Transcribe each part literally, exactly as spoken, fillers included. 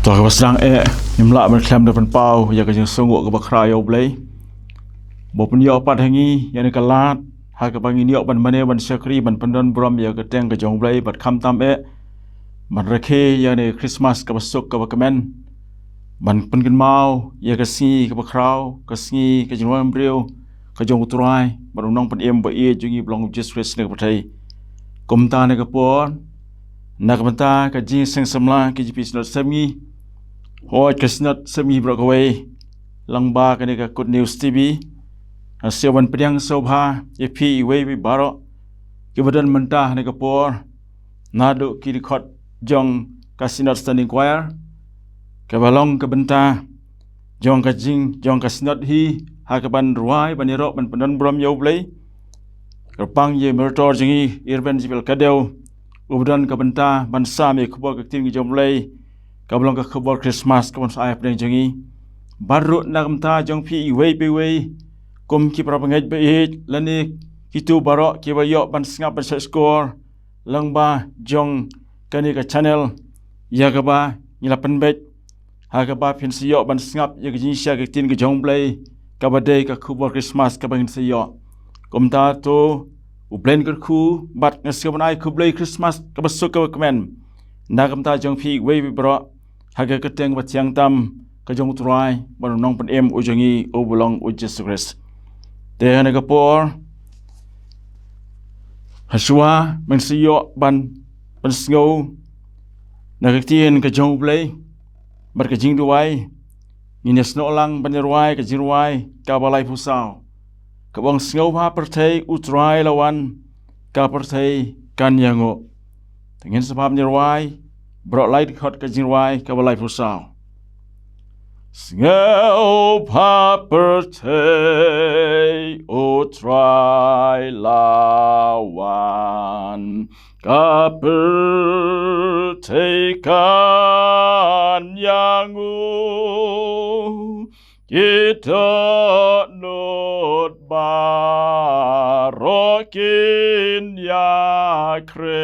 To, kaba sdang eh, ngim lah ban khlem da pynpaw ïa ka jingsngew kaba khraw ïa U Blei ba u pynïoh pat ha ngi ïa kane ka lad ha kaba ngin ïoh ban mane ban shakri ban pyndon burom ïa ka kyrteng ka jong U Blei, bad khamtam eh ban rakhe ïa kane ka Christmas kaba suk kaba kmen, ban pynkynmaw ïa ka sngi kaba khraw, ka sngi ka jingrwai bynriew ka jong U Trai bad U Nongpynim ba ïeit jong ngi ba long U Jisu Khrist na ka pyrthei. Kumta na ka por, na ka bynta ka jingseng samla ka G P Synod Sepngi, hooid ka Synod Sepngi baroh kawei, lyngba kane ka Good News T V, nga sngew ban pdiang sngewbha ïa phi iwei pa iwei baroh kiba don mynta ha kane ka por, naduh ki dkhot jong ka Synod Standing Choir, kaba long ka bynta jong ka jing, jong ka Synod hi, ha kaban rwai ban ïaroh ban pyndon burom ïa U Blei. Kyrpang ïa i Moderator jong ngi, i Reverend Jibril Kadew, uba don ka bynta ban sam ïa ka khubor ka ktien ka jong U Blei, kaba long ka khubor Christmas kaban sa ai hapdeng jong ngi. Bad ruh na ka bynta jong phi iwei pa iwei, kum ki para bangeit ba ïeit lane kito baroh kiba ïoh ban sngap ban shait shkor lyngba jong kane ka channel, ïa kaba ngi la pynbeit, ha kaba phin sa ïoh ban sngap ïa ka jingshisha ka ktien ka jong U Blei, kaba dei ka khubor Christmas kaba ngin sa ïoh. Kumta to, U Blei un kyrkhu, bad nga sngew ban ai khublei Christmas kaba suk kaba kmen na ka bynta jong phi iwei pa iwei baroh, ha ka kyrteng ba thiang tam ka jong U Trai bad U Nongpynim u jong ngi uba long U Jisu Khrist. Te ha kane ka por, hashwa ban sa ïoh ban pynsngew na ka ktien ka jong U Blei bad ka jingduwai, ngin ïa snoh lang ban ïa rwai ka jingrwai kaba laiphew saw, kaba ong: Sngewbha pyrthei, U Trai la wan, ka pyrthei kan ïanguh. Te ngin sa bam ïa rwai baroh lai dkhot ka jingrwai kaba laiphew saw. Sngewbha pyrthei, U Trai la wan, ka pyrthei kan ïanguh. Ki dohnud baroh kin ïakren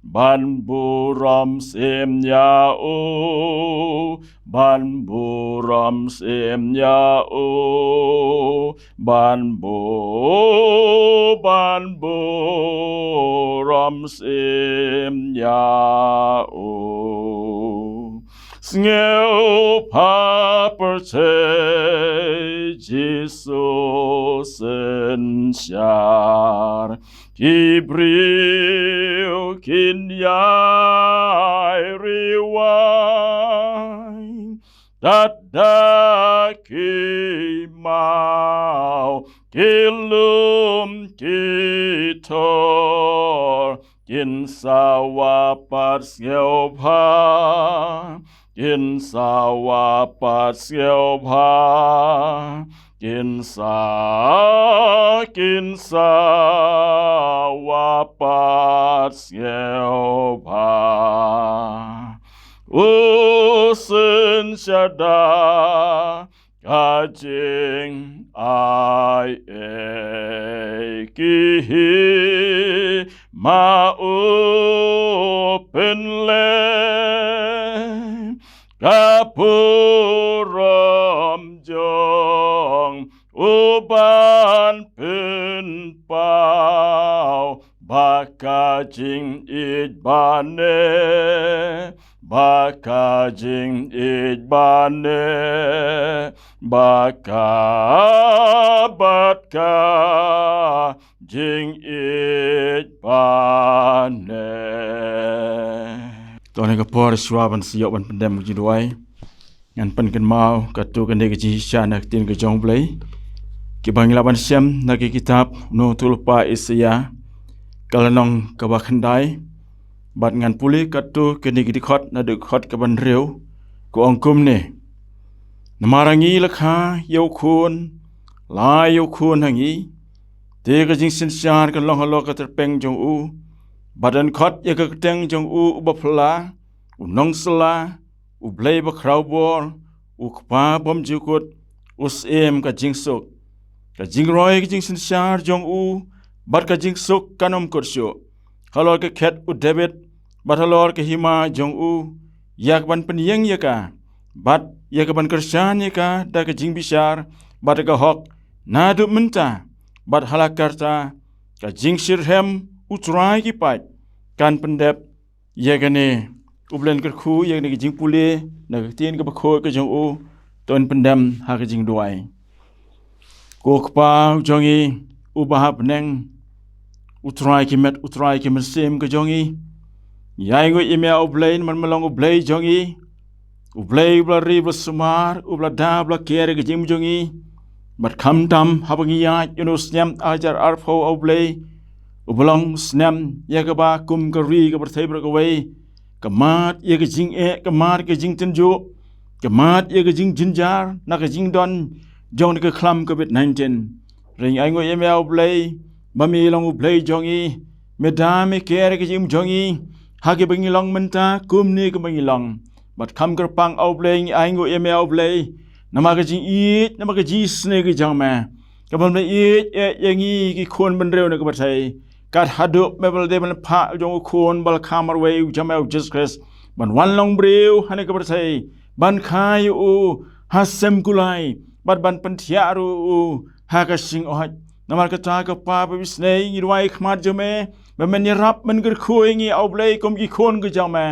ban burom sim ïa U, ban burom sim ïa U, ban bu, ban burom sim ïa U. Sngewbha pyrthei, Jisu synshar, ki briew kin ïai riewaiñ, tad da ki maw, ki lum, ki thor, kin sawa pat sngewbha, kin sawa pat sngewbha, kin sa, kin sawa pat sngewbha. U synshar da ka jingai ei, ki hima u pynleh, ka burom jong U ban pynpaw, ba ka jingïeit ba neh, ba ka jingïeit ba neh, ba ka, bad ka jingïeit ba neh. To ha kane ka por, shuwa ban sa ïoh ban pyndem ka jingduwai, ngan pynkynmaw katto katne ka jingshisha na ka ktien ka jong U Blei, kiba ngi lah ban shem na ka kitab u nongïathuhlypa Isaïah, ka lynnong kaba khyndai, bad ngan pule katto katne ki dkhot naduh ka dkhot kaba hynriew, ka ong kumne: Namar ha ngi la kha ïa u khun, la ai ïa u khun ha ngi, te ka jingsynshar kan long halor ka tyrpeng jong u, bad yn khot ïa ka kyrteng jong u Uba Phylla, U Nongsylla, U Blei Bakhrawbor, U Kpa Bymjukut, U Syiem ka Jingsuk. Ka jingroi ka jingsynshar jong u bad ka jingsuk kan ym kut shuh halor ka khet u Dabid, bad halor ka hima jong u, ïa ka ban pynïeng ïa ka, bad ïa ka ban kyrshan ïa ka da ka jingbishar bad da ka hok, naduh mynta bad ha la karta ka jingshitrhem, U Trai ki paid, kan pyndep ïa kane. U Blei un kyrkhu ïa kane ka jingpule na ka ktien kaba khuid ka jong u. To ngin pyndem ha ka jingduwai. Ko Kpa u jong ngi uba ha bneng, U Trai ki met, U Trai ki mynsiem ka jong ngi, ngi ainguh ïa me, A U Blei, namar me long U Blei jong ngi, U Blei uba la ri, uba la sumar, uba la da, uba la ker ïa ka jingim jong ngi. Bad khamtam haba ngi ïaid ïa une u snem ar hajar arphew, A U Blei, uba long snem ïa kaba kum ka ri, ka pyrthei baroh kawei ka mad ïa ka jingeh, ka mad ïa ka jingtynjuh, ka mad ïa ka jingjynjar na ka jingdon jong kane ka khlam Covid nineteen. Hynrei ngi ainguh ïa me, A U Blei, ba me long U Blei jong ngi, me da, me ker ïa ka jingim jong ngi ha kaba ngi long mynta kumne kaba ngi long. Bad kham kyrpang, A U Blei, ngi ainguh ïa me, A U Blei, namar ka jingïeit, namar ka jingisynei ka jong me, kaba me la ïeit ïa ngi ki khun bynriew na ka pyrthei, kat haduh me ba la dei ban phah u jong u Khun ba la kha marwei, u jong me, U Jisu Khrist, ban wan long briew ha kane ka pyrthei, ban kha ïa u ha sem kulai, bad ban pynthiah ruh ïa u ha ka shyngoid. Namar kata, ko Kpa babisnei, ngi duwai khmat jong me ba men ïarap, men kyrkhu ïa ngi, A U Blei, kum ki khun ka jong me,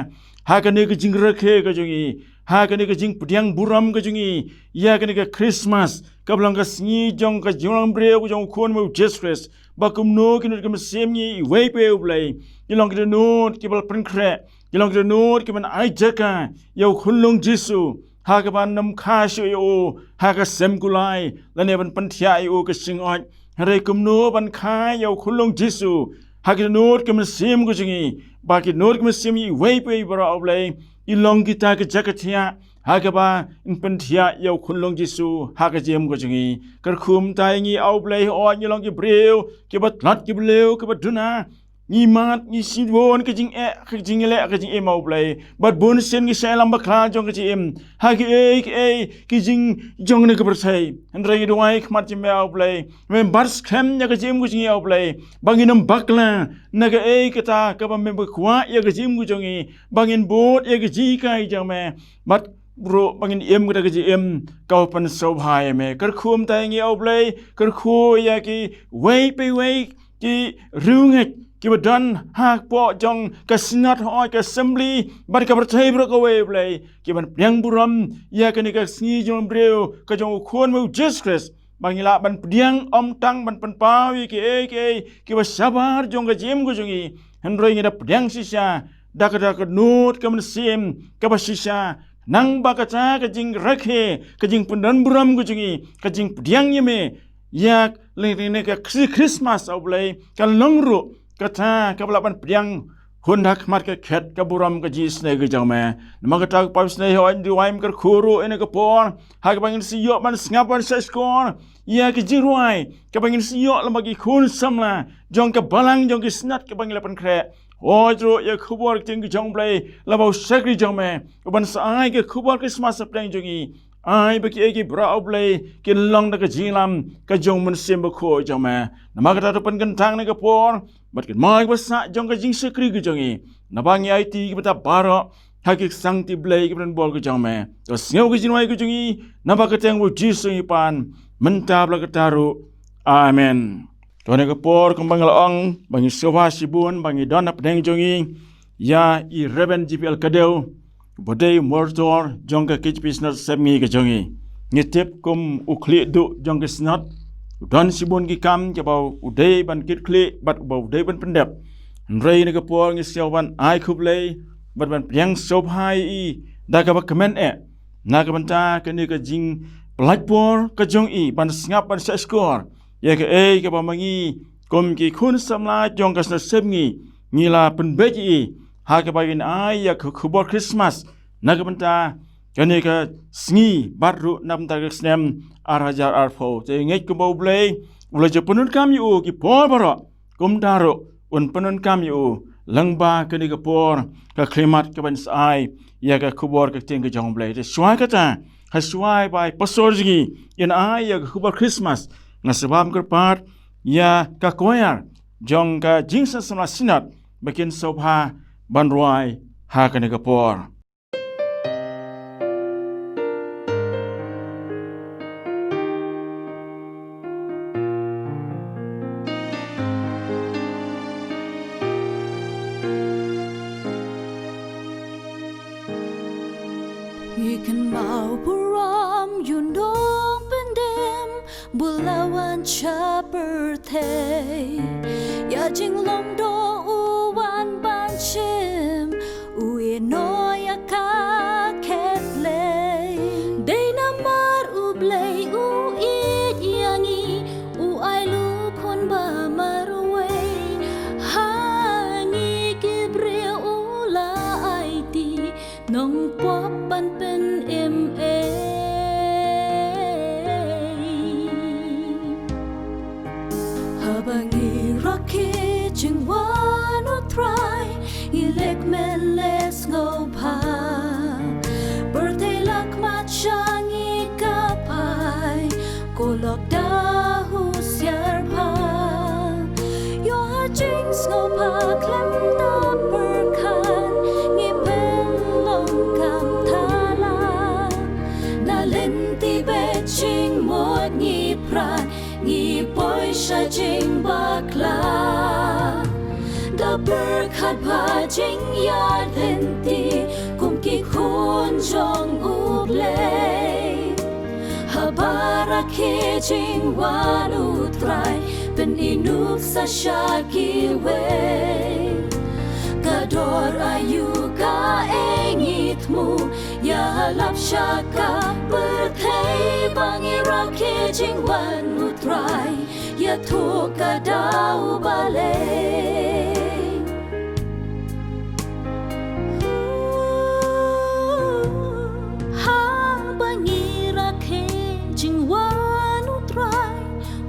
ha kane ka jingrakhe ka jong ngi, ha kane ka jingpdiang burom ka jong ngi ïa kane ka Christmas, kaba long ka sngi jong ka jinglong briew ka jong u Khun me, U Jisu Khrist, ba kumno ki nud ki mynsiem ngi iwei pa iwei, A U Blei, ki long ki dohnud kiba la pynkhreh, ki long ki dohnud kiban ai jaka ïa u khunlung Jisu, ha kaba nym kha shuh ïa u ha ka sem kulai lane ban pynthiah ïa u ka shyngoid. Hynrei kumno ban kha ïa u khunlung Jisu ha ki dohnud ki mynsiem ka jong ngi, ba ki dohnud ki mynsiem ngi iwei pa iwei baroh, A U Blei, i long kita ki jaka thiah ha kaba yn pynthiah ïa u khunlung Jisu ha ka jingim ka jong ngi. Kyrkhu mynta ïa ngi, A U Blei, hooid ngi long ki briew kiba tlot, kiba lew, kiba duna. Ngi mad, ngi shibun ka jingeh, ka jingleh, ka jingim, A U Blei. Bad bun sien ngi shah ïalam bakla jong ka jingim ha kiei kiei ki jingjia na ka pyrthei. Hynrei ngi duwai khmat jong me, A U Blei, me bat skhem ïa ka jingim ka jong ngi, A U Blei, ba ngin ym bakla na kaei kata kaba me ba kwah ïa ka jingim ka jong ngi, ba ngin bud ïa ka jinghikai jong me, bad ruh ba ngin im kata ka jingim kaba pynsngewbha ïa me. Kyrkhu mynta ïa ngi, A U Blei, kyrkhu ïa kiwei pa iwei ki riewngeit kiba don hapoh jong ka Synod, hooid ka Assembly, bad ka pyrthei baroh kawei, A U Blei, kiban pdiang burom ïa kane ka sngi jinglong briew ka jong u Khun me, U Jisu Khrist, ba ngi lah ban pdiang ym tang ban pynpaw ïa kiei kiei kiba shabar jong ka jingim ka jong ngi, hynrei ngi da pdiang shisha da ka, da ka dohnud ka mynsiem kaba shisha, nangba kata ka jingrakhe, ka jingpyndonburom ka jong ngi, ka jingpdiang ïa me ïa lynti ne ka Khri-, Christmas, A U Blei, kan long ruh kata kaba lah ban pdiang hun ha khmat ka khet ka burom ka jingisynei ka jong me. Namar kata, ko Kpa babisnei, hooid ngi duwai, men kyrkhu ruh ïa kane ka por ha kaba ngin sa ïoh ban sngap ban shahshkor ïa ka jingrwai kaba ngin sa ïoh lyngba ki khun samla jong ka balang jong ki Synod kaba ngi la pynkhreh. Hooid ruh ïa ka khubor ka ktien ka jong U Blei lyngba u shakri jong me, uban sa ai ka khubor Christmas hapdeng jong ngi. Ai ba kiei kiei baroh, A U Blei, kin long da ka jingïalam ka jong u Mynsiem Bakhuid jong me. Namar kata, to pynkyntang ïa kane ka por bad kynmaw ïa kiba sah jong ka jingshakri ka jong ngi, naba ngi aiti ki bynta baroh ha ki ksangti Blei kiba don bor ka jong me. To sngew ka jingrwai ka jong ngi, naba ka kyrteng U Jisu ngi pan, mynta bad la katta ruh. Amen. To ha kane ka por, kumba nga la ong, ba ngi sngewbha shibun ba ngi don hapdeng jong ngi ïa i Reverend G P L Kadew, uba dei u Moderator jong ka K J P Synod Sepngi ka jong ngi. Ngi tip kum u khlieh duh jong ka Synod, u don shibun ki kam kiba u dei ban kitkhlieh bad uba u dei ban pyndep. Hynrei ha kane ka por ngi sngew ban ai khublei bad ban pdiang sngewbha ïa i da kaba kmen eh na ka bynta kane ka jingpynlait por ka jong i ban sngap ban shahshkor ïa kaei kaba ma ngi kum ki khun samla jong ka Synod Sepngi ngi la pynbeit ïa i ha kaba ngin ai ïa ka khubor Christmas na ka bynta kane ka sngi bad ruh na ka bynta ka snem ar hajar arphew. Te ngeit kumba U Blei u la ju pyndonkam ïa u ki por baroh, kumta ruh un pyndonkam ïa u lyngba kane ka por ka khyllipmat kaban sa ai ïa ka khubor ka ktien ka jong U Blei. Te shuwa kata, ha shuwa ba i pastor jong ngi in ai ïa ka khubor Christmas, nga sngewbha ban kyrpad ïa ka choir jong ka Jingseng Samla Synod ba kin sngewbha ban rwai ha kane ka por. Paw burom ïa u nongpyndem, u la wan sha pyrthei. Ïa jinglong doh u wan ban shim, u ïehnoh ïa ka khein. Dei namar U Blei u ïeit ïa ngi, u ai u Khun ba marwei. Ha ngi ki briew u la aiti, nongpop ban pynim ei. Haba ngi rakhe jingwan U Trai, ngi leh mynlei sngewbha. Pyrthei la khmat sha ngi ka phai, ko lok da husiar bha. Ïoh ha jingsngewbha khlem da pyrkhat, ngi pynlong kam thala. Na lynti bad jingmut ngi phriang, ngi poi sha jingbakla. Da pyrkhat bha jingïaid lynti, kum ki khun jong U Blei. Haba rakhe jingwan U Trai, pyni nuksa sha kiwei. Ka dor aïu kaei ngi thmu, ïa lap sha ka pyrthei. Ba ngi rakhe jingwan U Trai, ïathuh ka daw balei. Haba ngi rakhe jingwan U Trai,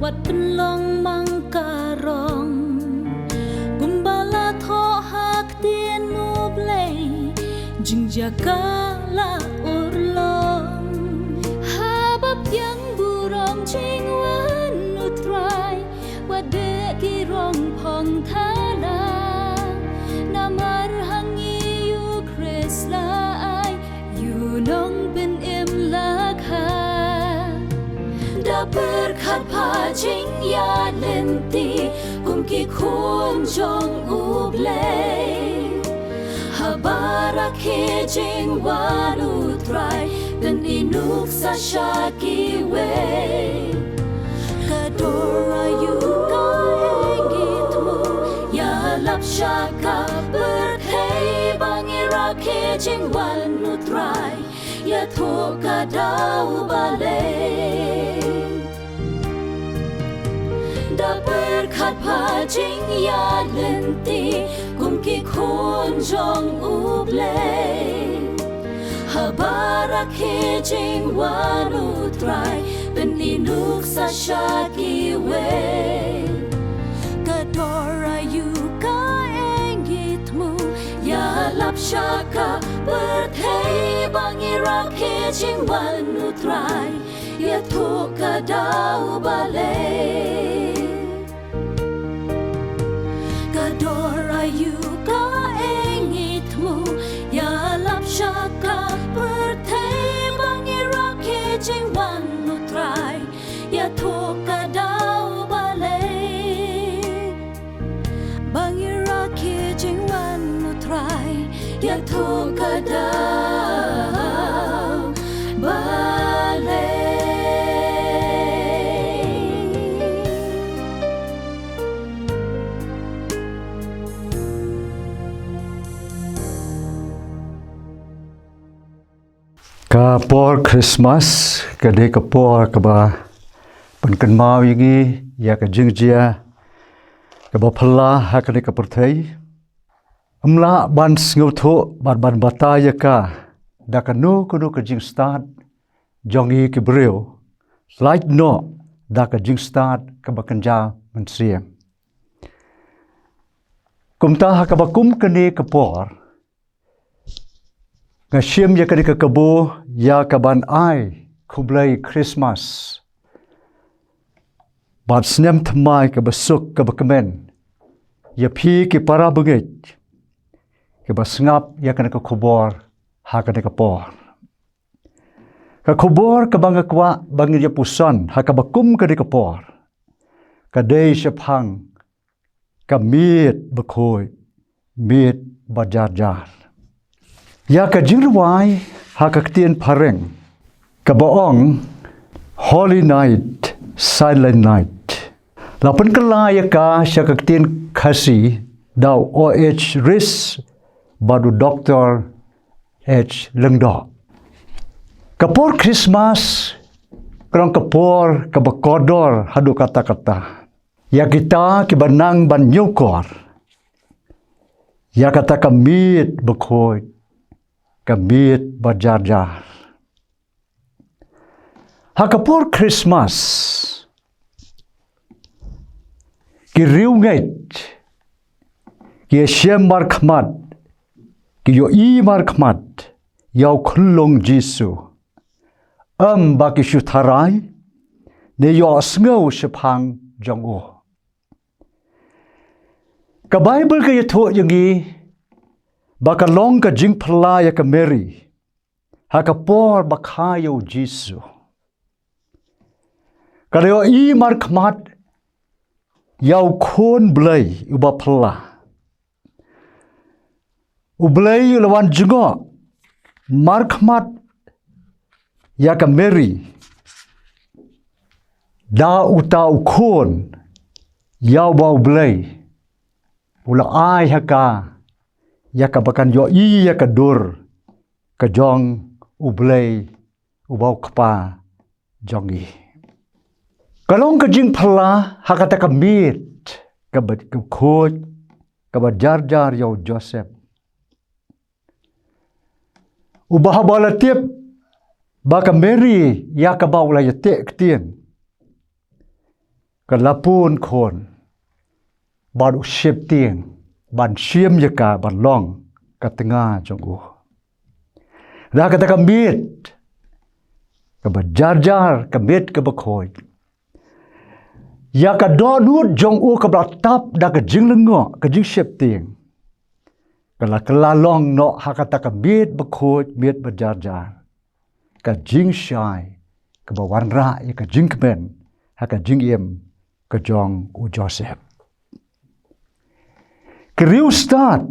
wat pynlong mang ka rong. Kumba la thoh ha ktien U Blei, jingjia ka la urlong. Haba pdiang burom jingwan U Trai, wat beh ki rong phong thala. Namar ha ngi U Khrist la ai, u nongpynim la kha. Da pyrkhat bha jingïaid lynti, kum ki khun jong U Blei. Haba rakhe jingwan U Trai, pyni nuksa sha kiwei. Ka dor aïu kaei ngi thmu, ïa lap sha ka pyrthei. Ba ngi rakhe jingwan U Trai, ïathuh ka daw balei. Da pyrkhat bha jingïaid lynti, kum ki khun jong U Blei. Haba rakhe jingwan U Trai, pyni nuksa sha kiwei. Ka dor aïu kaei ngi thmu, ïa lap sha ka pyrthei. Ba ngi rakhe jingwan U Trai, ïathuh ka daw balei. Ka dor aïu kaei ngi thmu, ïa lap sha ka pyrthei. Ba ngi rakhe jingwan U Trai, ïathuh ka daw balei. Ba ngi rakhe jingwan U Trai, ïathuh ka daw balei. Ka por Christmas ka dei ka por kaba pynkynmaw ïa ngi ïa ka jingjia kaba phylla ha kane ka pyrthei. Ym lah ban sngewthuh bad ban batai ïa ka da kano kano ka jingstad jong ngi ki briew, lait noh da ka jingstad kaba kynja mynsiem. Kumta ha kaba kum kane ka por, nga shim ïa kane ka kabu ïa kaban ai khublei Christmas bad snem thymmai kaba suk kaba kmen ïa phi ki para bangeit kiba sngap ïa kane ka khubor ha kane ka por. Ka khubor kaba nga kwah ba ngin ïa puson ha kaba kum kane ka por ka dei shaphang ka miet bakhuid, miet bajarjar. Ïa ka jingrwai ha ka ktien phareng Kaba ong Holy Night, Silent Night. La pynkylla ïa ka sha ka ktien Khasi da u O H Rees bad u Doktor H Lyngdoh. Ka por Christmas ka long ka por kaba kordor haduh katta katta ïa kita kiba nang ban ñiewkor ïa kata ka miet bakhuid, ka miet bajarjar. Ha ka por Christmas, ki riewngeit ki ïashem markhmat, ki ïohi markhmat ïa u khunlung Jisu. Em ba ki shu tharai ne ïohsngew shaphang jong u. Ka Baibl ka ïathuh ïa ngi ba ka long ka jingphylla ïa ka Mary ha ka por ba kha ïa u Jisu. Ka la ïohi markhmat ïa u Khun Blei uba phylla. U Blei u la wan jngoh markhmat ïa ka Mary da uta u khun, ïa uba u Blei u la ai ha ka ïa kaba kan ïohi ïa ka dur ka jong u Blei uba u Kpa jong ngi. Ka long ka jingphylla ha kata ka miet kaba khuid, kaba jarjar ïa u Joseph, uba haba la tip ba ka Mary ïa kaba u la ïateh ktien ka la pun khun bad u sheptieng ban shim ïa ka ban long ka tnga jong u. Da kata ka miet kaba jarjar, ka miet kaba khuid, ïa ka dohnud jong u kaba la tap da ka jinglyngngoh, ka jingsheptieng, ka la kylla long noh ha kata ka miet bakhuid, miet bajarjar, ka jingshai kaba wanrah ïa ka jingkmen ha ka jingim ka jong u Joseph. Ki riewstad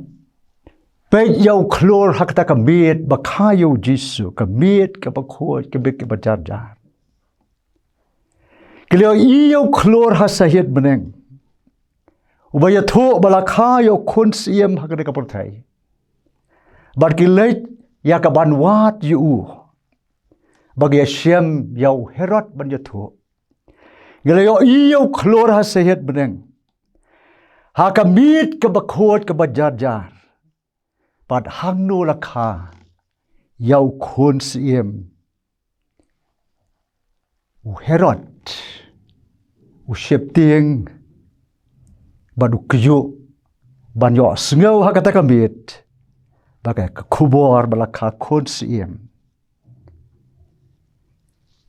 peit ïa u khlur ha kata ka miet ba kha ïa u Jisu, ka miet kaba khuid, ka miet kaba jarjar. Ki la ïohi ïa u khlur ha sahied bneng, uba ïathuh ba la kha ïa u khun syiem ha kane ka pyrthei. Bad ki leit ïa ka ban wad ïa u, ba ki ïashem ïa u Herod ban ïathuh. Ngi la ïohi ïa u khlur ha sahied bneng ha ka miet kaba khuid, kaba jarjar. Bad hangno la kha ïa u khun syiem? U Herod u sheptieng bad u kyiuh ban ïohsngew ha kata ka miet ba ka, ka khubor ba la kha khun syiem.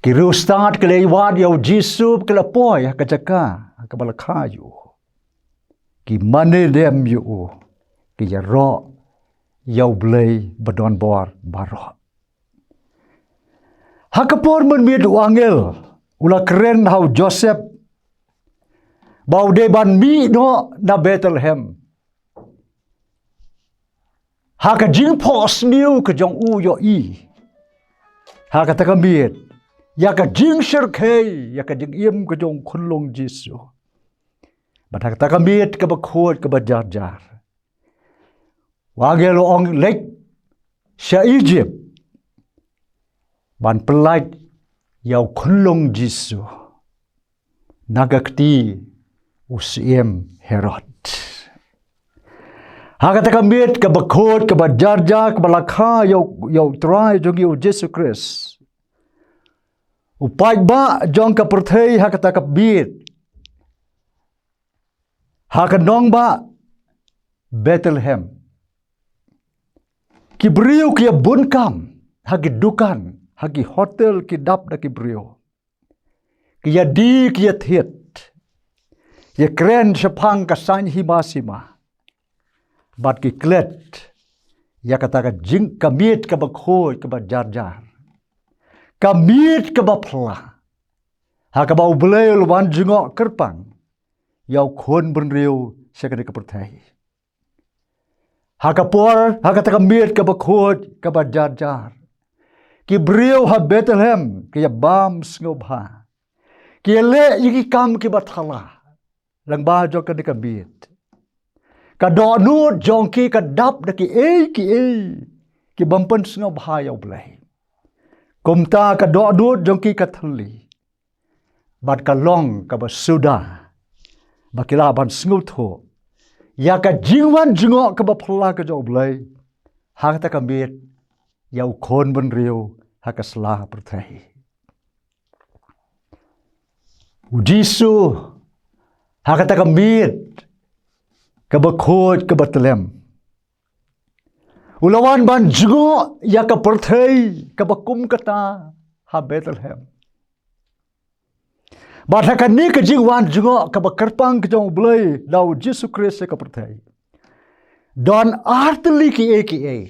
Ki riewstad ki la wad ïa u Jisu, ki la poi ha ka jaka ha kaba la kha ïa u. Ki mane dem ïa u, ki ïaroh ïa u Blei badonbor baroh. Ha ka por mynmiet u angel u la kren ha u Joseph ba u dei ban mih noh na Bethlehem. Ha ka jingphohsniew ka jong u ïohi ha kata ka miet ïa ka jingshyrkhei ïa ka jingim ka jong u khunlung Jisu. Bad ha kata ka miet kaba khuid, kaba jarjar, u angel u ong, leit sha Egypt ban pyllait ïa u khunlung Jisu na ka kti u syiem Herod. Ha kata ka miet kaba khuid, kaba jarjar, kaba la kha ïa u, ïa u Trai jong ngi u Jisu Khrist, u paidbah jong ka pyrthei ha kata ka miet, ha ka nongbah Bethlehem, ki briew ki ïa bun kam ha ki dukan, ha ki hotel, ki dap da ki briew. Ki ïa die, ki ïa thied, ïa kren shaphang ka saiñ hima sima. Bad ki klet ïa kata ka jing, ka miet kaba khuid, kaba jarjar, ka miet kaba phylla, ha kaba u Blei u la wan jngoh kyrpang ïa u khun bynriew sha kane ka pyrthei. Ha ka por, ha kata ka miet kaba khuid, kaba jarjar, Ki briew ha Bethlehem ki ïa bam sngewbha, ki ïa leh ïa ki kam kiba thala lyngba jong kane ka miet. Ka dohnud jong ki ka dap da kiei kiei ki bym pynsngewbha ïa U Blei. Kumta ka dohnud jong ki ka thylli bad ka long kaba suda ba ki lah ban sngewthuh ïa ka jingwan jngoh kaba phylla ka jong U Blei ha kata ka miet ïa u khun bynriew ha ka sla pyrthei. U Jisu ha kata ka miet kaba khuid kaba tlem, u la wan ban jngoh ïa ka pyrthei kaba kum kata ha Bethlehem. Bad ha kane ka jingwan jngoh kaba kyrpang ka jong U Blei da U Jisu Khrist ha ka pyrthei, don artylli kiei kiei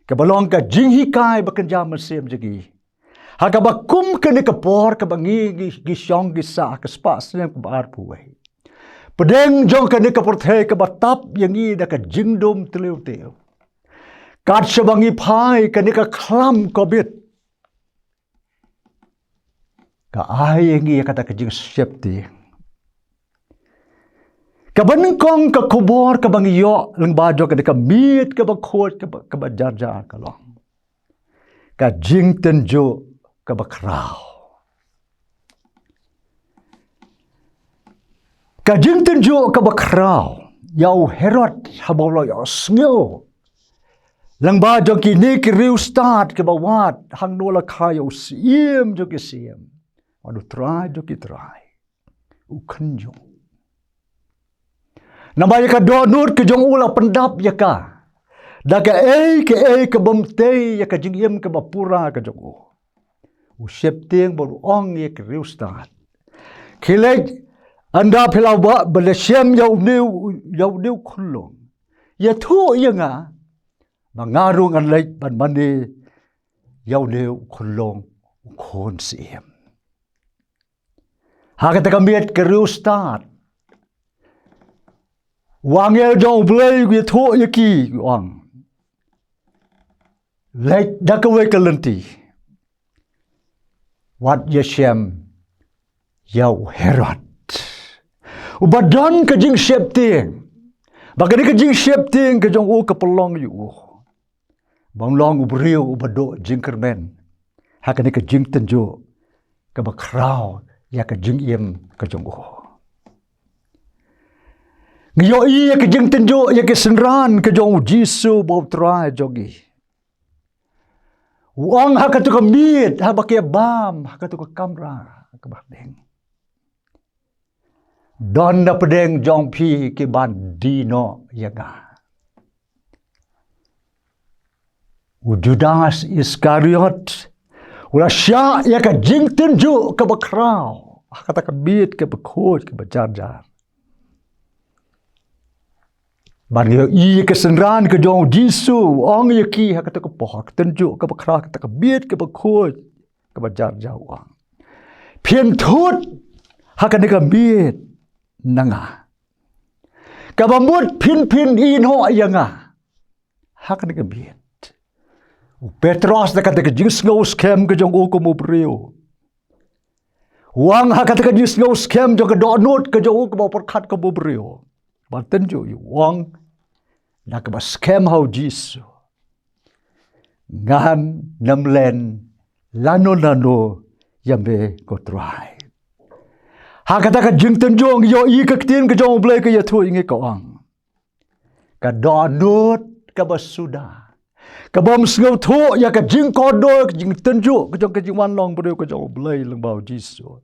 kaba long ka jinghikai ba kynja mynsiem jong ngi ha kaba kum kane ka por kaba ngi ngi ngi shong ngi sah ha ka spah snem kaba arphew wei. Pdeng jong kane ka pyrthei kaba tap ïa ngi da ka jingdum tliw tliw. Kat shaba ngi phai kane ka khlam Covid ka ai ïa ngi ïa kata ka jingsheptieng. Kaba nyngkong ka khubor kaba ngi ïoh lyngba jong kane ka miet kaba khuid kaba, kaba jar jar ka long ka jingtynjuh kaba khraw. Ka jingtynjuh kaba khraw ïa u Herod haba u la ïohsngew lyngba jong kine ki riewstad kiba wad hangno la kha ïa u Syiem jong ki syiem bad u Trai jong ki trai, u khynjung. Namar ïa ka dohnud ka jong u la pyndap ïa ka da kaei kaei ka bym tei ïa ka jingim kaba pura ka jong u. U sheptieng bad u ong ïa ki riewstad, khie leit ynda phi la wad ba la shem ïa une u, ïa une u khunlung, ïathuh ïa nga ba nga ruh ngan leit ban mane ïa une u khunlung, u khun syiem. Ha kata ka miet ki riewstad, u angel jong U Blei u ïathuh ïa ki, u ong, leit da kawei ka lynti, wat ïashem ïa u Herod. Uba don ka jingsheptieng, ba kane ka jingsheptieng ka jong u ka pynlong ïa u ba un long u briew uba duh jingkyrmen ha kane ka jingtynjuh kaba khraw ïa ka jingim ka jong u. Ngi ïohi ïa ka jingtynjuh ïa ki synran ka jong U Jisu ba u Trai jong ngi. U ong ha katu ka miet haba ki ïa bam ha katu ka kamra kaba hapdeng, don na pdeng jong phi ki ban die noh ïa nga. U Judas Iskariot u la shah ïa ka jingtynjuh kaba khraw ha kata ka miet kaba khuid kaba jar jar. Ban ïohi ïa ki synran ka jong U Jisu, u ong ïa ki ha kata ka por, ka tynjuh kaba khraw ha kata ka miet kaba khuid kaba jar jar, u ong, phin thut ha kane ka miet na nga. Kaba mut phin, phin ïehnoh ïa nga ha kane ka miet. U Petros da kata ka jingsngew skhem ka jong u kum u briew, u ong ha kata ka jingsngew skhem jong ka dohnud ka jong u kaba pyrkhat kum u briew ban tynjuh, u ong da kaba skhem ha U Jisu, ngan nym len lano lano ïa me ko Trai. Ha kata ka jingtynjuh ngi ïohi ka ktien ka jong U Blei ka ïathuh ïa ngi, ka ong, ka dohnud kaba suda, kabym sngewthuh ïa ka jingkordor, ka jingtynjuh ka jong ka jingwan long briew ka jong U Blei lyngba U Jisu,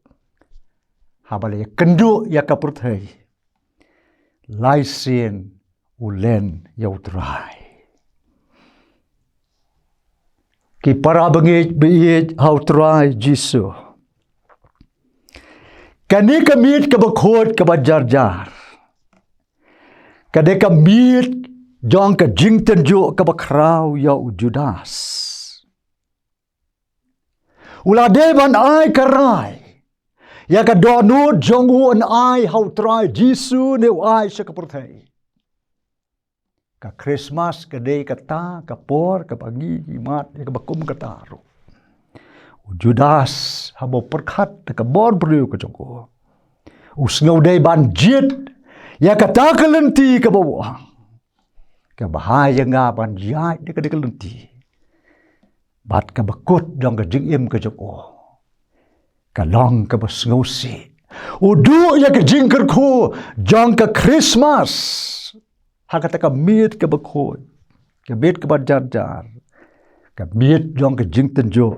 haba la ïakynduh ïa ka pyrthei, lai sien u len ïa U Trai. Ki para bangeit ba ïeit ha U Trai Jisu, kane ka miet kaba khuid kaba jar jar ka dei ka miet jong ka jingtynjuh kaba khraw ïa u Judas. U la dei ban ai ka rai ïa ka dohnud jong u, un ai ha U Trai Jisu ne u ai sha ka pyrthei. Ka Christmas ka dei kata ka por kaba ngi, ngi mad ïa kaba kum kata ruh. U Judas haba u pyrkhat da ka bor briew ka jong u, u sngew dei ban jied ïa kata ka lynti kaba u ong, kaba ha ïa nga ban ïaid da ka, da ka lynti bad kaba kut jong ka jingim ka jong u ka long kaba sngewsih. U duh ïa ka jingkyrkhu jong ka Christmas ha kata ka miet kaba khuid, ka miet kaba jar jar, ka miet jong ka jingtynjuh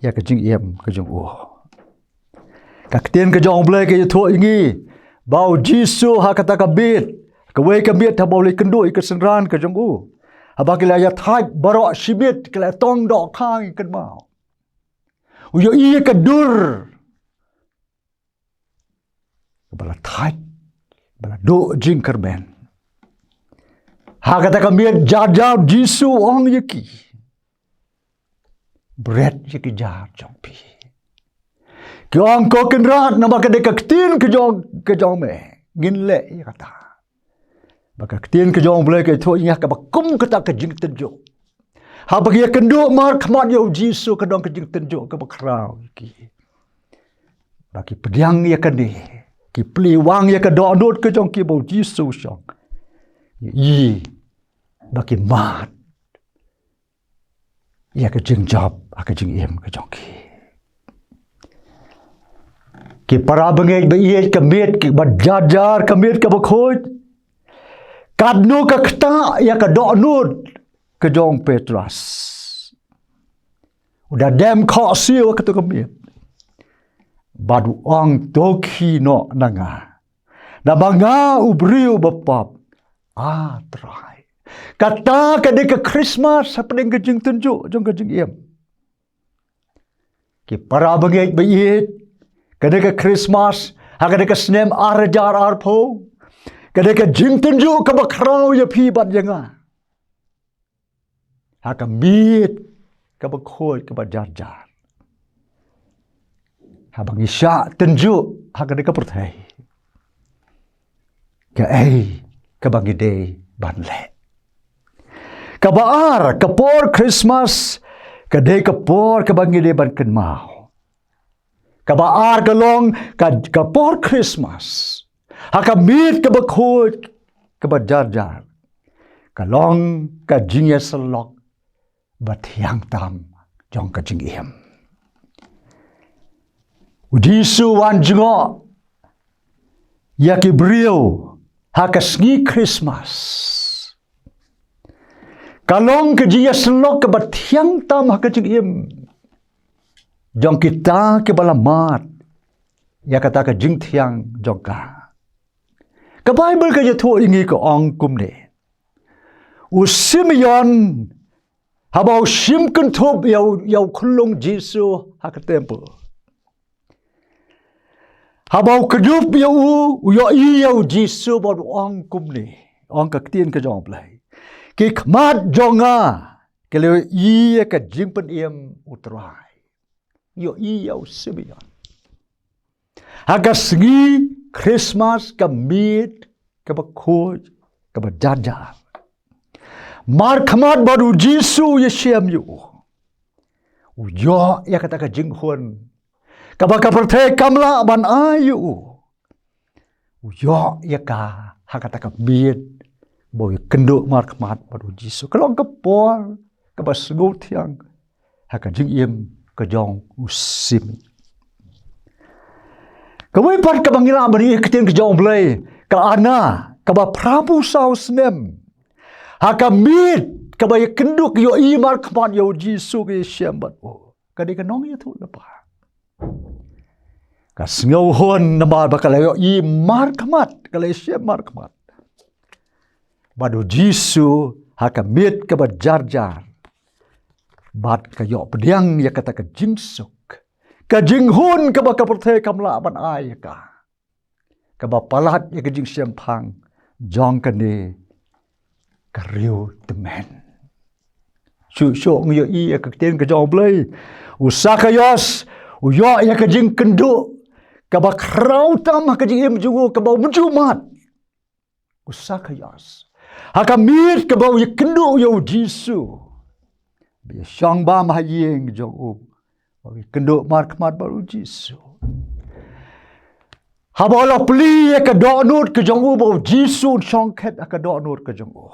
ïa ka jingim ka jong u. Ka ktien ka jong U Blei ka ïathuh ïa ngi ba U Jisu ha kata ka miet, kawei ka miet haba u la ïakynduh ïa ka synran ka jong u, haba ki la ïathait baroh shi miet, ki la tong dohkha ïa ka kynmaw, u ïohi ïa ka dur ba la thait, ba la duh jingkyrmen. Ha kata ka miet jar jar U Jisu u ong ïa ki, bret ïa ki jar jong phi. Ki ong, ko Kynrad, namar ka dei ka ktien ka jong, ka jong me, ngin leh ïa kata. Ba ka ktien ka jong U Blei ka ïathuh ïa ngi kaba kum kata ka jingtynjuh. Haba ki ïakynduh markhmat ïa U Jisu ka don ka jingtynjuh kaba khraw ïa ki. Ba ki pdiang ïa kane, ki plie wang ïa ka dohnud ka jong ki ba U Jisu u shong. Ïa, ba ki mad ïa ka jingjop ha ka jingim ka jong ki. Ki para bangeit ba ïeit, ka miet kaba jar jar, ka miet kaba khuid, katno ka ktah ïa ka dohnud ka jong u Petros. U da dem khohsiew ha kato ka miet bad u ong, to khie noh na nga, namar nga u briew ba pop, A Trai. Kata ka dei ka Christmas hapdeng ka jingtynjuh jong ka jingim. Ki para bangeit ba ïeit, ka dei ka Christmas ha ka dei ka snem ar hajar arphew, ka dei ka jingtynjuh kaba khraw ïa phi bad ïa nga ha ka miet kaba khuid, kaba jar jar. Haba ngi shah tynjuh ha kane ka pyrthei, kaei kaba ngi dei ban leh? Kaba ar, ka por Christmas ka dei ka por kaba ngi dei ban kynmaw. Kaba ar ka long, ka, ka por Christmas ha ka miet kaba khuid, kaba jar jar, ka long ka jingïasyllok ba thiang tam jong ka jingim. U Jisu u wan jngoh ïa ki briew ha ka sngi Christmas. Ka long ka jingïasyllok kaba thiang tam ha ka jingim jong kita kiba la mad ïa kata ka jingthiang jong ka. Ka Baibl ka ïathuh ïa ngi, ka ong kumne: U Simeon, haba u shim kynthup ïa u, ïa u khunlung Jisu ha ka temple, haba u kdup ïa u, u ïohi ïa u Jisu bad u ong kumne, ong ka ktien ka jong U Blei: Ki khmat jong nga ki la ïohi ïa ka jingpynim U Trai. Ïohi ïa u Simeon ha ka sngi Christmas, ka miet kaba khuid, kaba jar jar. Markhmat bad u Jisu u ïashem ïa u. U ïoh ïa kata ka jinghun kaba ka pyrthei kam lah ban ai ïa u. U ïoh ïa ka ha kata ka miet ba u ïakynduh markhmat bad u Jisu. Ka long ka por kaba sngewthiang ha ka jingim ka jong u Simeon. Kawei pat kaba ngi lah ban ïohi ha ka ktien ka jong U Blei, ka Anna, kaba phraphew saw snem, ha ka miet kaba ïakynduh, ka ïohi markhmat ïa u Jisu, ka ïashem bad u. Ka dei ka nongïathuhlypa. Ka sngewhun namar ba ka la ïohi markhmat, ka la ïashem markhmat bad u Jisu ha ka miet kaba jar jar, bad ka ïoh pdiang ïa kata ka jingsuk, ka jinghun kaba ka pyrthei kam lah ban ai ïa ka, kaba palat ïa ka jingshemphang jong kane ka riewtymmen. Shuh shuh ngi ïohi ïa ka ktien ka jong U Blei, u Sakaios u ïoh ïa ka jingkynduh kaba khraw tam ha ka jingim jong u, kaba um ju mad. U Sakaios, Ha ka miet kaba u ïakynduh ïa u Jisu, ba u ïashong bam ha ïing jong u, ba u ïakynduh markhmat bad u Jisu. Haba u la plie ïa ka dohnud ka jong u ba u Jisu un shong khet ha ka dohnud ka jong u,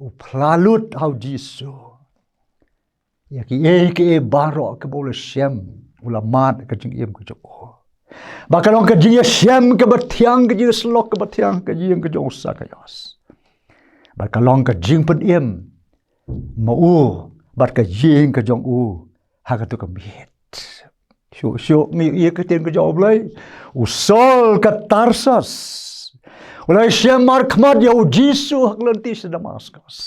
u phla lut ha u Jisu ïa kiei kiei baroh kaba u la shem, u la mad ha ka jingim ka jong u. Ba ka long ka jingïashem kaba thiang, ka jingïasyllok kaba thiang ha ka ïing ka jong u Sakhaios. Ba ka long ka jingpynim ma u bad ka ïing ka jong u ha kato ka miet. Shuh shuh ngi ïohi ïa ka ktien ka jong U Blei. U Saul ka Tarsus u la shem markhmat ïa u Jisu ha ka lynti sha Damaskos.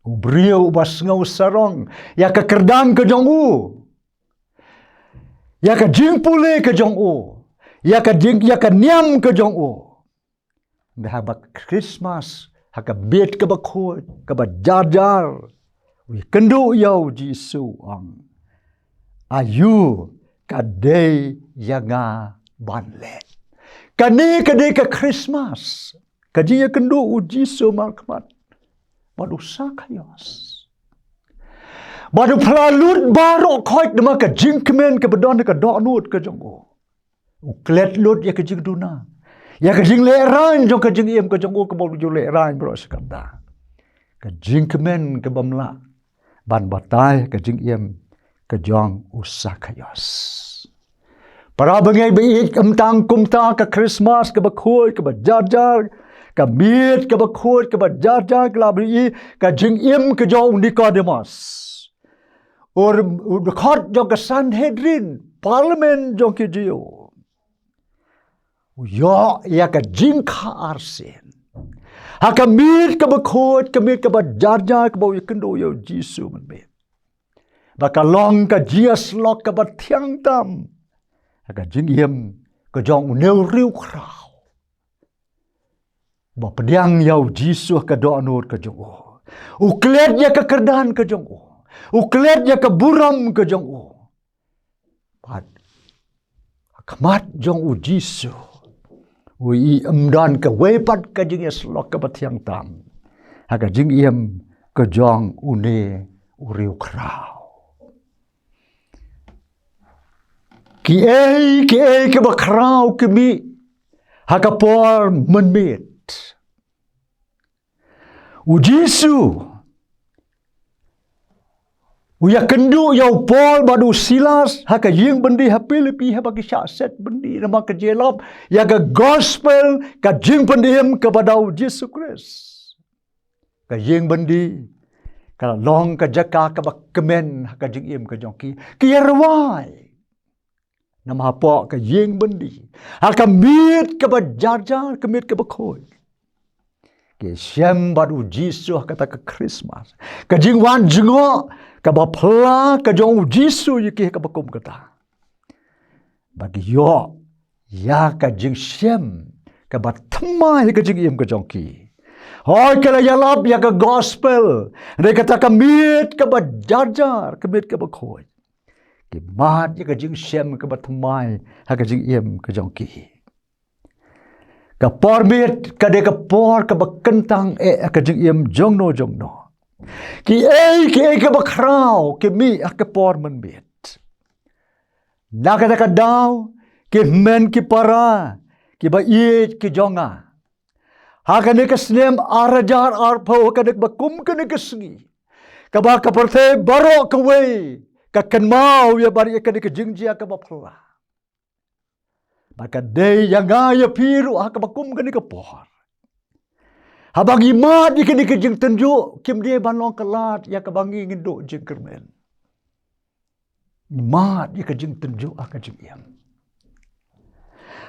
U briew uba sngew sarong ïa ka kyrdan ka jong u, ïa ka jingpule ka jong u, ïa ka jing, ïa ka niam ka jong u. Hynrei haba Khristmas, ha ka miet kaba khuid, kaba jar jar, u ïakynduh ïa u Jisu, u ong, aïu ka dei ïa nga ban leh? Kane ka dei ka Khristmas, ka jingïakynduh u Jisu markhmat bad u Sakhaios. Bad u phla lut baroh khoit namar ka jingkmen kaba don ha ka dohnud ka jong u. U klet lut ïa ka jingduna, ïa ka jinglehrain jong ka jingim ka jong u kaba u ju lehrain baroh shi katta. Ka jingkmen kaba mlak ban batai ha ka jingim ka jong u Sakhaios. Para bangeit ba ïeit, ym tang kumta, ka Khristmas kaba khuid kaba jar jar, ka miet kaba khuid kaba jar jar, ka la ba ïeit, ka jingim ka jong u Nikodemos, u, u dkhot jong ka Sanhedrin, parliament jong ki Jiw. U ïoh ïa ka jingkha arsien ha ka miet kaba khuid, ka miet kaba jar jar, kaba u ïakynduh ïa u Jisu mynmiet. Ba ka long ka jingïasyllok kaba thiang tam ha ka jingim ka jong une u riewkhraw ba pdiang ïa u Jisu ha ka dohnud ka jong u. U klet ïa ka kyrdan ka jong u. U klet ïa ka burom ka jong u. Bad ha khmat jong u Jisu, u ïohi ym don kawei pat ka jingïasyllok kaba thiang tam ha ka jingim ka jong une u riewkhraw. Kiei kiei kiba khraw ki mih ha ka por mynmiet. U Jisu u ïakynduh ïa u Paul bad u Silas ha ka ïing byndi ha Philippi, haba ki shah set byndi namar ka jingïalap ïa ka gospel, ka jingpynim kaba da u Jisu Khrist. Ka ïing byndi ka la long ka jaka kaba kmen ha ka jingim ka jong ki. Ki ïa rwai namar hapoh ka ïing byndi, ha ka miet kaba jar jar, ka miet kaba khuid, ki shem bad u Jisu ha kata ka Khristmas. Ka jingwan jngoh kaba phylla ka jong u Jisu ïa ki ha kaba kum kata. Ba ki ïoh ïa ka jingshem kaba thymmai ha ka jingim ka jong ki. Hooid, ki la ïalap ïa ka gospel, hynrei kata ka miet kaba jar jar, ka miet kaba khuid, ki mad ïa ka jingshem kaba thymmai ha ka jingim ka jong ki. Ka por miet ka dei ka por kaba kyntang eh ha ka jingim jongno jongno. Kiei kiei kiba khraw ki mih ha ka por mynmiet. Na kata ka daw, ki hynmen ki para kiba ïeit ki jong nga, ha kane ka snem ar hajar arphew, ha kane kaba kum kane ka sngi, kaba ka pyrthei baroh kawei ka kynmaw ïa baroh ïa kane ka jingjia kaba phylla, ba ka dei ïa nga ïa phi ruh ha kaba kum kane ka por. Haba ngi mad ïa kane ka jingtynjuh, kim dei ban long ka lad ïa kaba ngi ngin duh jingkyrmen. Ngi mad ïa ka jingtynjuh ha ka jingim.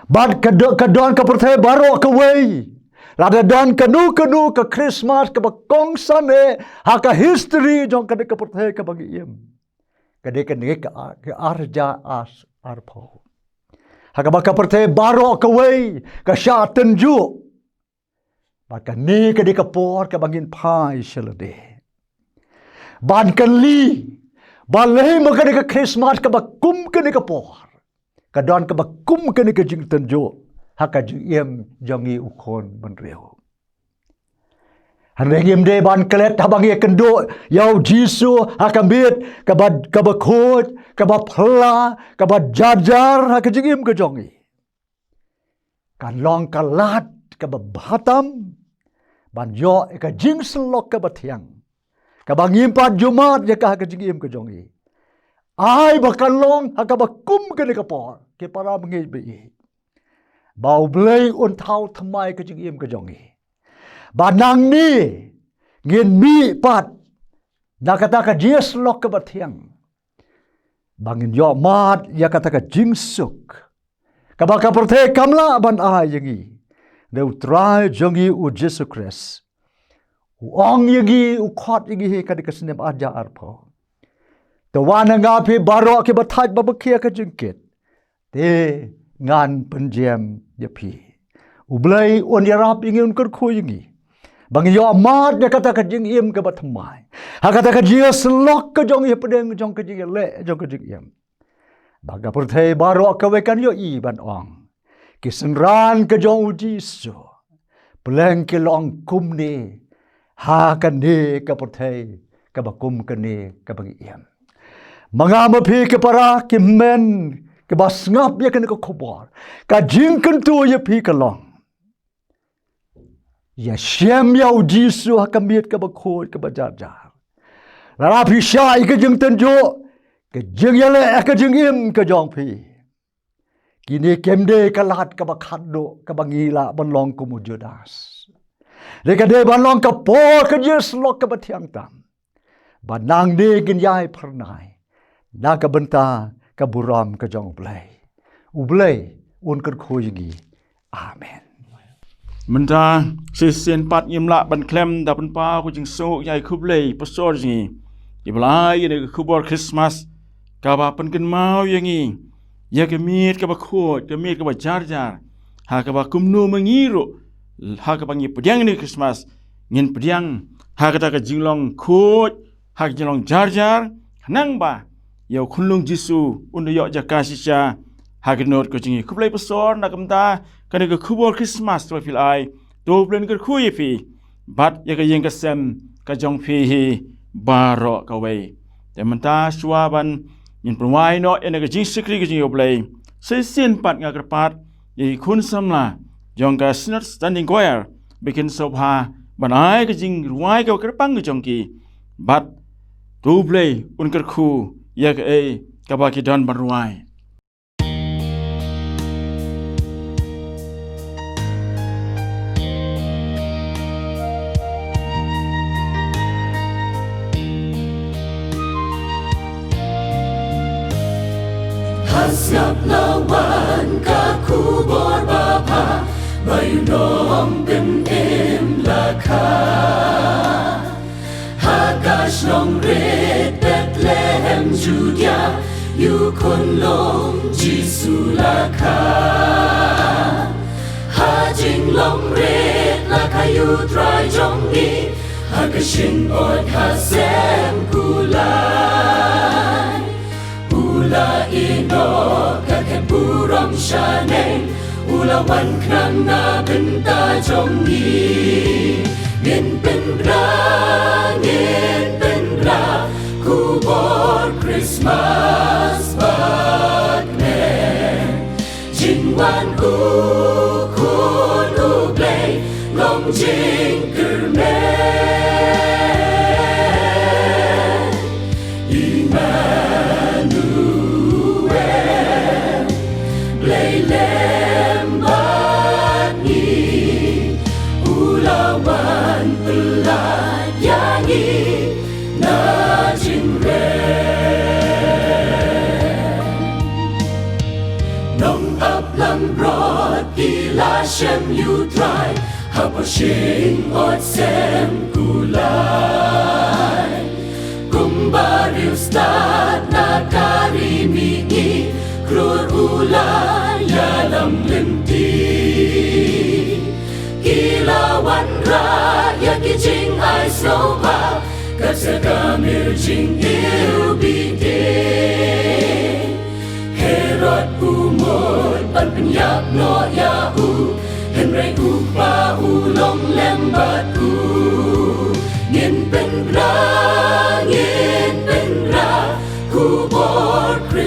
Bad ka do-, ka don ka pyrthei baroh kawei, lada don kano kano ka Khristmas kaba kongsan eh ha ka history jong kane ka pyrthei kaba ngi im, ka dei kane ka, ka ar hajar arphew, ha kaba ka pyrthei baroh kawei ka shah tynjuh. Ba kane ka dei ka por kaba ngin phai sha lade ban kylli, balei ma kane ka Khristmas kaba kum kane ka por ka don kaba kum kane ka jingtynjuh ha ka jingim jong ngi u khun bynriew. Hynrei ngim dei ban klet haba ngi ïakynduh ïa u Jisu ha ka miet kaba, kaba khuid, kaba phylla, kaba jar jar ha ka jingim ka jong ngi. Kan long ka lad kaba bha tam ban ïoh ïa ka jingsyllok kaba thiang, kaba ngim pat ju mad ïa ka ha ka jingim ka jong ngi. Ai ba kan long ha kaba kum kane ka por, ki para bangeit ba ïeit, ba U Blei un thaw thymmai ka jingim ka jong ngi, ba nangne ngin mih pat na kata ka jingïasyllok kaba thiang, ba ngin ïoh mad ïa kata ka jingsuk kaba ka pyrthei kam lah ban ai ïa ngi. Hynrei U Trai jong ngi U Jisu Khrist u ong ïa ngi, u khot ïa ngi ha kane ka snem ar hajar arphew, to wan na nga phi baroh kiba thait bad ba khia ka jingkit, te ngan pynjem ïa phi. U Blei un ïarap ïa ngi, un kyrkhu ïa ngi ba ngin ïoh mad ïa kata ka jingim kaba thymmai ha kata ka jingïasyllok ka jong ngi, hapdeng jong ka jingïaleh jong ka jingim, ba ka pyrthei baroh kawei kan ïohi ban ong, ki synran ka jong U Jisu, pleng ki long kumne ha kane ka pyrthei kaba kum kane kaba ngi im. Ma nga ma phi ki para, ki hynmen kiba sngap ïa kane ka khubor, ka jingkyntu ïa phi ka long, ïashem ïa U Jisu ha ka miet kaba khuid, kaba jar jar. Lada phi shah ïa ka jingtynjuh, ka jingïaleh ha ka jingim ka jong phi, kine kim dei ka lad kaba khatduh kaba ngi lah ban long kum u Judas. Hynrei ka dei ban long ka por ka jingïasyllok kaba thiang tam, ba nangne ngin ïai phyrnai na ka bynta ka burom ka jong U Blei. U Blei un kyrkhu ïa ngi. Amen. Mynta shisien pat ngim lah ban khlem da pynpaw ka jingsuk ïa i khublei pastor jong ngi, iba la ai ïa ka khubor Christmas kaba pynkynmaw ïa ngi ïa ka miet kaba khuid, ka miet kaba jar jar, ha kaba kumno ma ngi ruh, ha kaba ngi pdiang ïa ka Christmas, ngin pdiang ha kata ka jinglong khuid, ha ka jinglong jar jar, khnang ba ïa u khunlung Jisu un da ïoh jaka shisha ha ka dohnud ka jong ngi. Khublei pastor, na ka bynta kane ka khubor Christmas kaba phi la ai, to U Blei un kyrkhu ïa phi bad ïa ka ïing ka sem ka jong phi hi baroh kawei. Te mynta shuwa ban ngin pynwai noh ïa ka jingshakri ka jong ngi ïa U Blei, shisien pat nga kyrpad ïa ki khun samla jong ka Synod Standing Choir ba kin sngewbha ban ai ka jingrwai kaba kyrpang ka jong ki, bad to U Blei un kyrkhu ïa kaei kaba ki don ban rwai. Ha sngap la wan ka khubor babha, ba ïa u nongpynim la kha. Ha ka shnong rit Bethlehem Judia, ïa u khunlung Jisu la kha. Ha jinglong rit la kha ïa u Trai jong ngi, ha ka shynod ha sem kulai. U la ïehnoh ka khet burom shaneng, u la wan khnang na bynta jong ngi. Ngin pynbna, ngin pynbna khubor Christmas bad kmen. Jingwan u Khun U Blei long jingkyrmen. Immanuel, Blei lem bad ngi, u la wan pyllait ïa ngi na jingrem. Nong ap langbrot ki la shem ïa u Trai, ha por shynod sem kulai. Kumba riewstad na ka ri mihngi, krur u la ïalam lynti. Ki la wanrah ïa ki jingai sngewbha, kat sa ka mir jingïew bieit. Herod u mut ban pynïap noh ïa u, hynrei u Kpa u long lem bad u.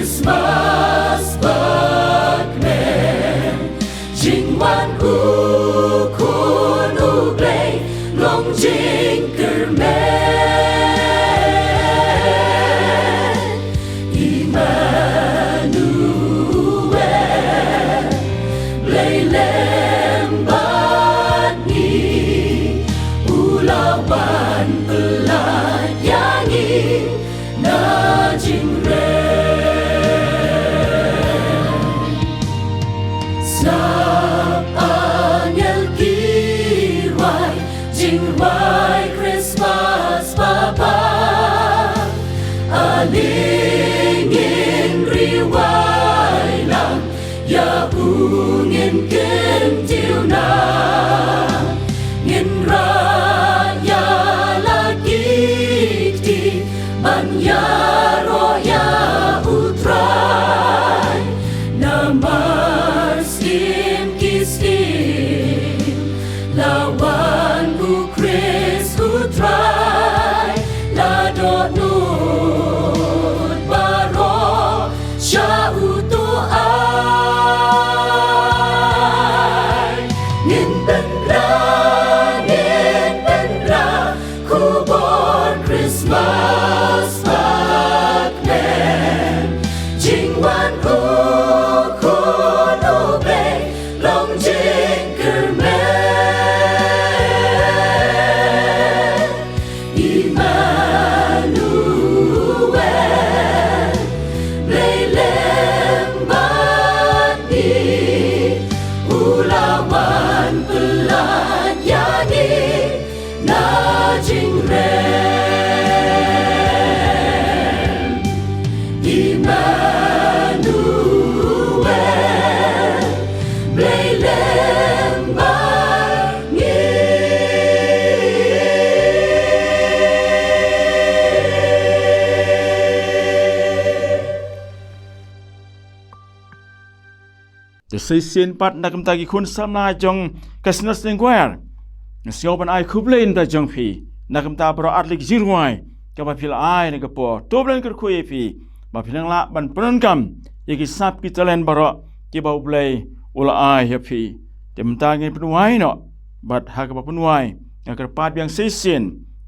Christmas bakmen, jingwan u Khun u Blei long jingkyrmen. Immanuel, Blei lem bad ngi, u la wan pyllait ïa ngi na jingrem. Sngap angel ki rwai jingrwai Christmas baba. Ani ngin ri wai lang ïa u, ngin kyntiew na, ngin rai ïa la ki kti ban ïaroh ïa u Trai. Namar skim ki skim la wan u Khrist u Trai, la dohnud baroh sha u to ai. Ngin pynbna, ngin pynbna khubor Christmas bakmen. Jingwan u Khun u Blei long jingkyrmen. Immanuel, Blei lem bad ngi, u la wan pyllait ïa ngi na jingrem. Immanuel, Blei lem bad ngi. Te shisien pat na ka bynta ki khun samla jong ka Singers Choir, nga sngew ban ai khublei na ka bynta jong phi na ka bynta baroh artylli ki jingrwai kaba phi la ai na ka por. To Blei un kyrkhu ïa phi ba phin nang lah ban pyndonkam ïa ki sap ki talent baroh kiba U Blei u la ai ïa phi. Te mynta ngin pynwai noh, bad ha kaba pynwai nga kyrpad biang shisien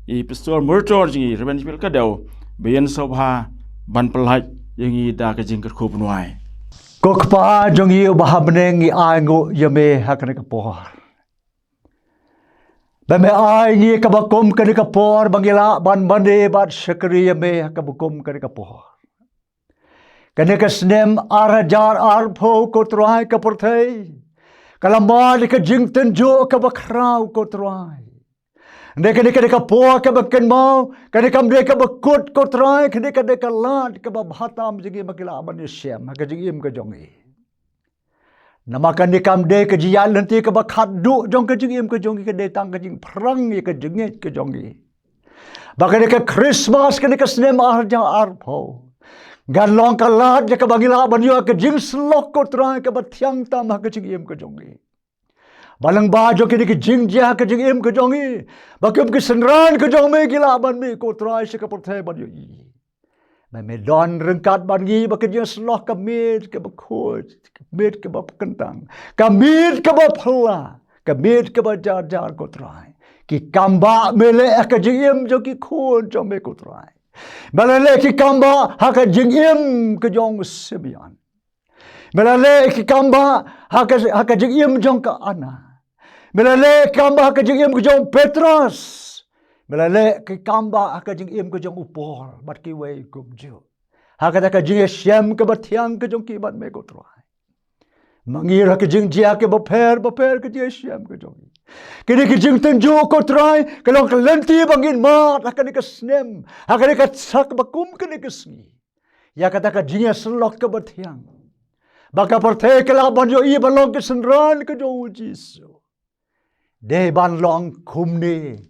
ïa i Pastor Murtor jong ngi, Reverend Jibril Kadew, ba un ïeng sha ba ban pyllait ïa ngi da ka jingkyrkhu pynwai. Ko Kpa jong ngi uba ha bneng, ngi ainguh ïa me ha kane ka por ba me ai ngi kaba kum kane ka por ba ngi lah ban mane bad shakri ïa me ha kaba kum kane ka por. Kane ka snem ar hajar arphew, ko Trai, ka pyrthei ka la mad ïa ka jingtynjuh kaba khraw, ko Trai. Kane, kane, kane ka por kaba kynmaw, kane kam dei kaba kut, ko Trai, kane ka dei ka lad kaba bha tam jong ngi ba ngi lah ban ïashem ha ka jingim ka jong ngi. Namar kane kam dei ka jingïaid lynti kaba khatduh jong ka jingim ka jong ngi, ka dei tang ka jingpyrshang ïa ka jingngeit ka jong ngi ba kane ka Christmas, kane ka snem ar hajar arphew, kan long ka lad ïa kaba ngi lah ban ïoh ka jingsyllok, ko Trai, kaba thiang tam ha ka jingim ka jong ngi. Ba lyngba jong kine ki jingjia ha ka jingim ka jong ngi, ba kum ki synran ka jong me ki lah ban mih, ko Trai, sha ka pyrthei ban ïohi ba me don ryngkat bad ngi, ba ka jingsyllok ka miet kaba khuid, ka miet kaba kyntang, ka miet kaba phylla, ka miet kaba jar jar, ko Trai. Ki kambah me leh ha ka jingim jong ki khun jong me, ko Trai. Me la leh ki kambah ha ka jingim ka jong u Simeon. Me la leh ki kambah ha ka, ha ka jingim jong ka Anna. Me la leh ki kambah ha ka jingim ka jong u Petros. Me la leh ki kambah ha ka jingim ka jong u Paul bad kiwei kumjuh. Ha kata ka jingïashem kaba thiang ka jong ki bad me, ko Trai. Ma ngi ruh ha ki jingjia kiba pher ba pher ka jingïashem ka jong ngi. Kine ki jingtynjuh, ko Trai, ka long ka lynti ba ngin mad ha kane ka snem, ha kane ka sak ba kum kane ka sngi, ïa kata ka jingïasyllok kaba thiang, ba ka pyrthei ka lah ban ïohi ba long ki synran ka jong u Jisu. Dei ban long kumne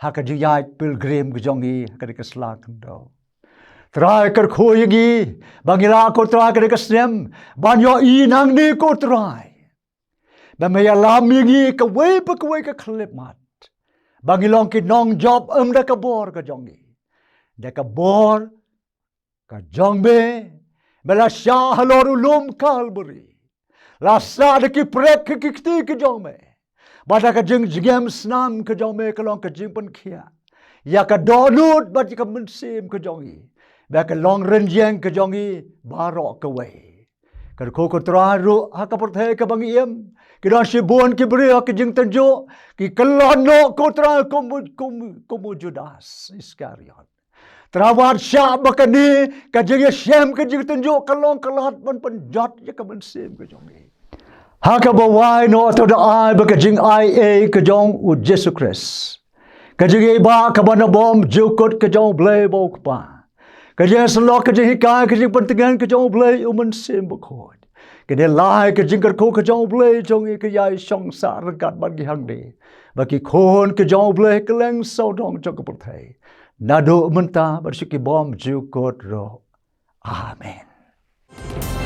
ha ka jingïaid pilgrim ka jong ngi ha kane ka sla khyndew. Trai, kyrkhu ïa ngi ba ngi lah, ko Trai, ha kane ka snem ban ïohi nangne, ko Trai, ba me ïalam ïa ngi kawei pa kawei ka khyllipmat, ba ngi long ki nongjop ym da ka bor ka jong ngi, da ka bor ka jong me, Me la shah halor u lum Kalbari. La sah da ki prek ki kti ki jong me. Bad da ka jingjngem snam ka jong me ka long ka jingpynkhiah ïa ka dohnud bad ïa ka mynsiem ka jong i. Ba ka long rynïeng ka jong i baroh kawei. Ka dei ko Trai ruh ha ka pyrthei kaba ngi im, ki don shibun ki briew ha ka jingtynjuh, ki kylla noh ko Trai kum u, kum, kum u Judas Iskariot. Trai wat shah ba kane ka jingïashem ka jingtynjuh ka long ka lad ban pynjot ïa ka mynsiem ka jong i. Ha kaba wai noh to da ai ba ka jingai ei ka jong u Jisu Khrist. Ka jingïaibah kaba na bymjukut ka jong u Blei ba u Kpa. Ka jingïasyllok ka jinghikai ka jingpyntngen ka jong u Blei u Mynsiem Bakhuid. Ka dei lai ka jingkyrkhu ka jong u Blei jong i ka ïai shong sah ryngkat bad ngi hangne. Ba ki khun ka jong u Blei kylleng sawdong jong ka pyrthei. Naduh mynta bad sha ki bymjukut ruh. Amen.